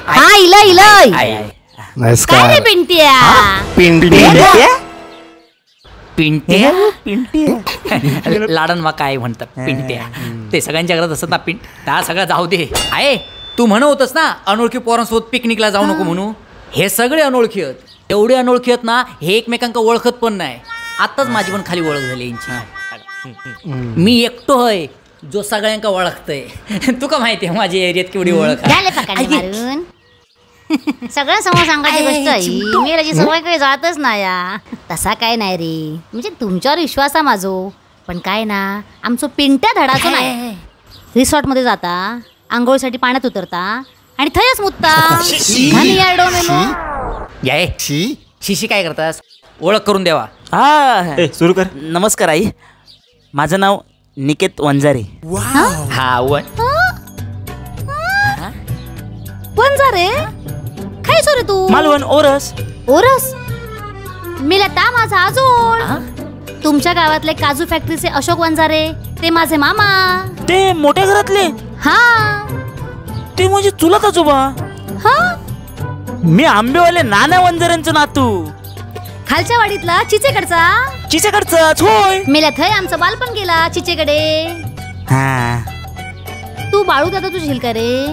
हा इला इला. नमस्कार. काय रे पिंट्या? पिंट्या पिंट्या पिंट्या लाडन मा काय म्हणतात पिंट्या, ते सगळ्यांच्या घरात असत ना पिंट. त्या सगळं जाऊ दे. आहे तू म्हणत होतस ना अनोळखी पोरांसोबत पिकनिकला जाऊ नको म्हणू. हे सगळे अनोळखी आहेत, एवढे अनोळखी आहेत ना हे एकमेकांका ओळखत पण नाही. आताच माझी पण खाली ओळख झाली यांची. मी एकटो आहे जो सगळ्यांका ओळखतोय. तुका माहिती आहे माझ्या एरियात केवढी ओळख आहे. सगळ्या समोर सांगायची गोष्ट आहे. मेराची सवय काही जातच ना या. तसा काय नाही रे, म्हणजे तुमच्यावर विश्वास आहे माझो. पण काय ना आमचो पिंट्या धडाचो नाही. रिसॉर्टमध्ये जाता, आंघोळीसाठी पाण्यात उतरता आणि थंयच मुतता. शिशी काय करतास? ओळख करून द्यावा. हा सुरू कर. नमस्कार आई, माझं नाव निकेत वंजारे. हा वंजारे खायचो रे तू? मालवण ओरस. ओरस मिला ता माझा आजोळ. तुमच्या गावातले काजू फॅक्टरीचे अशोक वंजारे ते माझे मामा. ते मोठ्या घरातले? हा ते म्हणजे चुलत आजोबा. हा मी आंबेवाले नाना वंजाऱ्यांचं नातू. खालच्या वाडीतला चिचेकडचा. चिचेकडचाच होय. मेला थय आमचं बालपण गेला चिचेकडे. हा तू बाळू दादा तू झील का रे?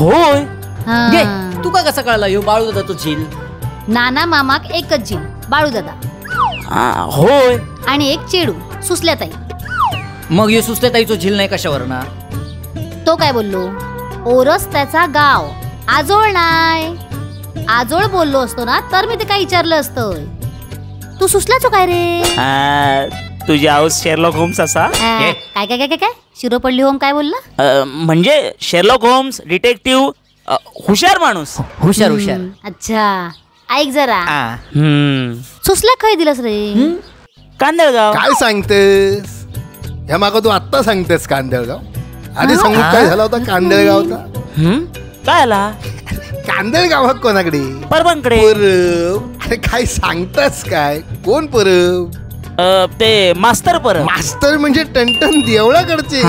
होय. तू का कसं कळला ह्यो बाळू दादा तू झील? नाना मामाक एकच झील बाळू दादा. होय. आणि एक चेडू सुसल्या ताई. मग ह्यो सुसल्या ताईचो झील नाही कशावर ना? तो काय बोललो? ओरस त्याचा गाव, आजोळ नाही. आजोळ बोललो असतो ना तर मी ते काय विचारलं असतं. तू सुसल्याचो काय रे? तुझी हाऊस शेरलॉक होम्स असा. काय काय काय काय काय शिरोपल्ली होम काय बोलला? म्हणजे शेरलॉक होम्स डिटेक्टिव्ह, हुशार माणूस. हुशार हुशार. अच्छा ऐक जरा, सुसल्या खय दिलंस रे? कांदळगाव. काय सांगतेस? ह्या मागं तू आत्ता सांगतेस कांदळगाव. आधी सांगू काय झाला होता कांदळगावचा? काय आला कांदळगावात? कोणाकडे? परबांकडे. परब? अरे काय सांगतास काय? कोण परब? ते मास्तर परब. मास्तर म्हणजे टनटन देवळाकडचे.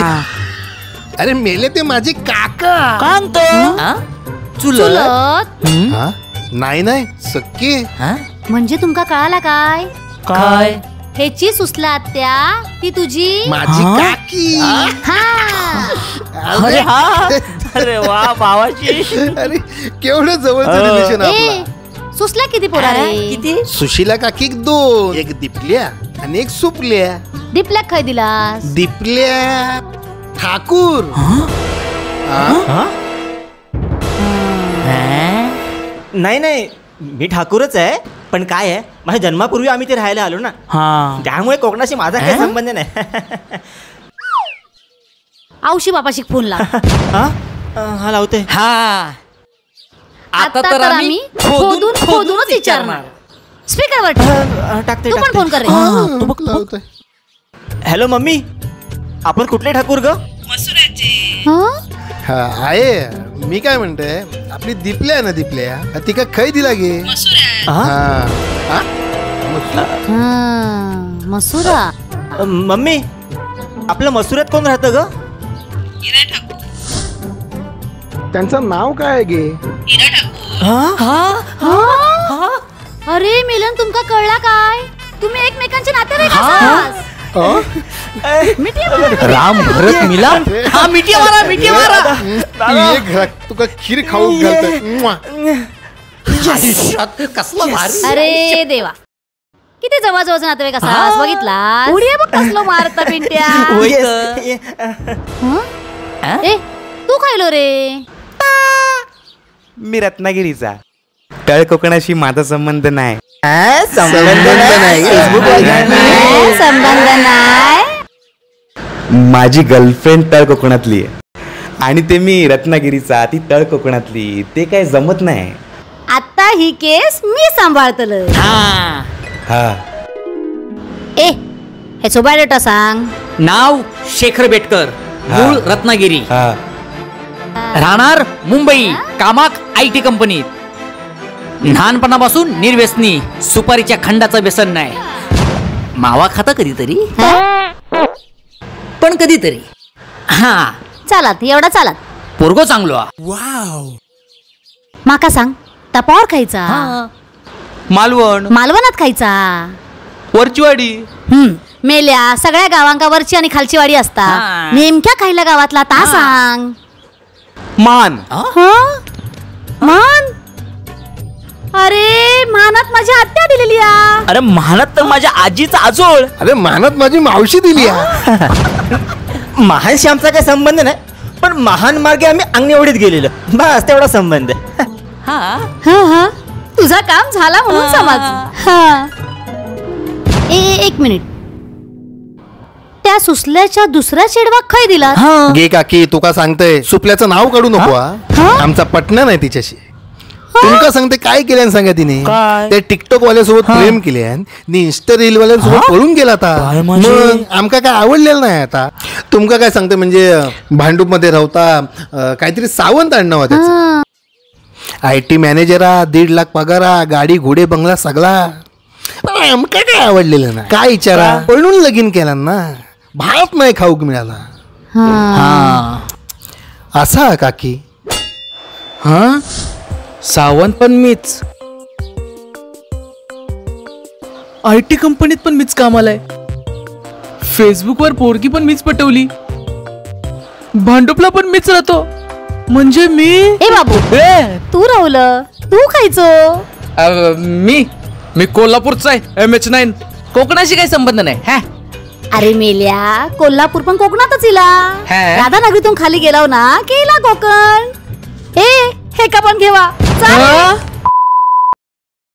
अरे मेले ते माझे काका. कांत चुलत? नाही नाही सक्के. म्हणजे तुमका कळाला काय? काय हेची सुसला आत्या ती तुझी माझी काकी. अरे हा अरे वा भावाची. अरे केवढं जवळचं रिलेशन आपलं. सुसला किती पोरा रे? किती? सुशीला काकी दोन, एक दिपल्या आणि एक सुपल्या. दिपल्या खय दिलास? दिपल्या ठाकूर. नाही नाही मी ठाकूरच आहे, पण काय आहे माझ्या जन्मापूर्वी आम्ही ते राहायला आलो ना, त्यामुळे कोकणाशी माझा काही संबंध नाही. आवशी बापाशी फोन लाव. हा लावते. हा आता तर आम्ही खोदून खोदूनच विचारणार. स्पीकरवर टाकते. तू पण फोन कर रे. हॅलो मम्मी, आपण कुठले ठाकूर ग? मसुराचे. हा आहे. मी काय म्हणते आपली दिपल्या आहे ना दिपल्या, ती काय खै दिला गे? मसुरा. मम्मी आपलं मसुऱ्यात कोण राहतं ग? हिरा ठाकूर. त्यांचं नाव काय आहे गे? हिरा ठाकूर. अरे मिलन तुमका कळला काय? तुम्ही एकमेकांचे नातेवाईक आहात. राम भरत मिलाप. हा मिठी मारा मिठी मारा. तुका खीर खाऊ घालतोय. कसला भारी. अरे देवा किती जवळजवळचे नातेवाईक असास बघितला? उडी बघ कसलो मारता पिंट्या. ए तू खायलो रे? मी रत्नागिरीचा. तळ कोकणाशी माझा संबंध नाही. संबंध नाही. संबंध नाही. माझी गर्लफ्रेंड तळ कोकणातली आहे आणि ते मी रत्नागिरीचा, ती तळ कोकणातली, ते काय जमत नाही. आता ही केस मी सांभाळतलं. हा ए ह्याचो बायोडाटा सांग. नाव शेखर बेटकर, मूळ रत्नागिरी, राहणार मुंबई, कामाक IT कंपनीत, लहानपणापासून निर्व्यसनी, सुपारीच्या खंडाचं व्यसन नाही, मावा खाता कधीतरी, पण कधीतरी. हा चालत एवढा चालत. पोरगो चांगलो. माका सांग तपावर खायचा? मालवण. मालवणात खायचा? वरचीवाडी. मेल्या सगळ्या गावांका वरची आणि खालची वाडी असता, नेमक्या खायला गावातला ता सांग. मान. मान? अरे मानात माझी आत्या दिलेली. अरे मानात तर माझ्या आजीचा आजोळ. अरे मानात माझी मावशी दिली. महानशी आमचा काही संबंध नाही, पण महान मार्गे आम्ही अंगणेवाडीत गेलेलो, बस तेवढा संबंध. हा तुझा काम झाला म्हणून समज. हा एक मिनिट, त्या सुसल्याच्या दुसऱ्या चेडवा खय दिला? गे काकी तुका सांगते, सुपल्याचं नाव काढू नको. आमचा पटना नाही तिच्याशी. तुमका सांगते काय केल्यान सांगा तिने, त्या टिकटॉक वाल्यासोबत प्रेम केले आणि इन्स्टा रील वाल्यांसोबत पळून गेला. आता मग आमका काय आवडलेलं नाही. आता तुमका काय सांगते म्हणजे भांडूप मध्ये राहता काहीतरी सावंत आडनाव त्याचं, IT manager, 1.5 lakh पगारा, गाडी घोडे बंगला सगळा. आमका काय आवडलेलं ना, काय विचारा, पळून लगीन केला ना, भात नाही खाऊक मिळाला. असा काकी. हा सावंत पण मीच, IT कंपनीत पण मीच कामाला आहे, फेसबुकवर पोरगी पण मीच पटवली, भांडुपला पण मीच राहतो. म्हणजे मी. ए बाबू तू राहुलं, तू खायचो? मी मी कोल्हापूरचा आहे, MH9, कोकणाशी काही संबंध नाही. हा अरे मेल्या, कोल्हापूर पण कोकणातच इला. राधानगरीतून खाली गेलाव ना केला कोकण. ए हे का पण घेवा.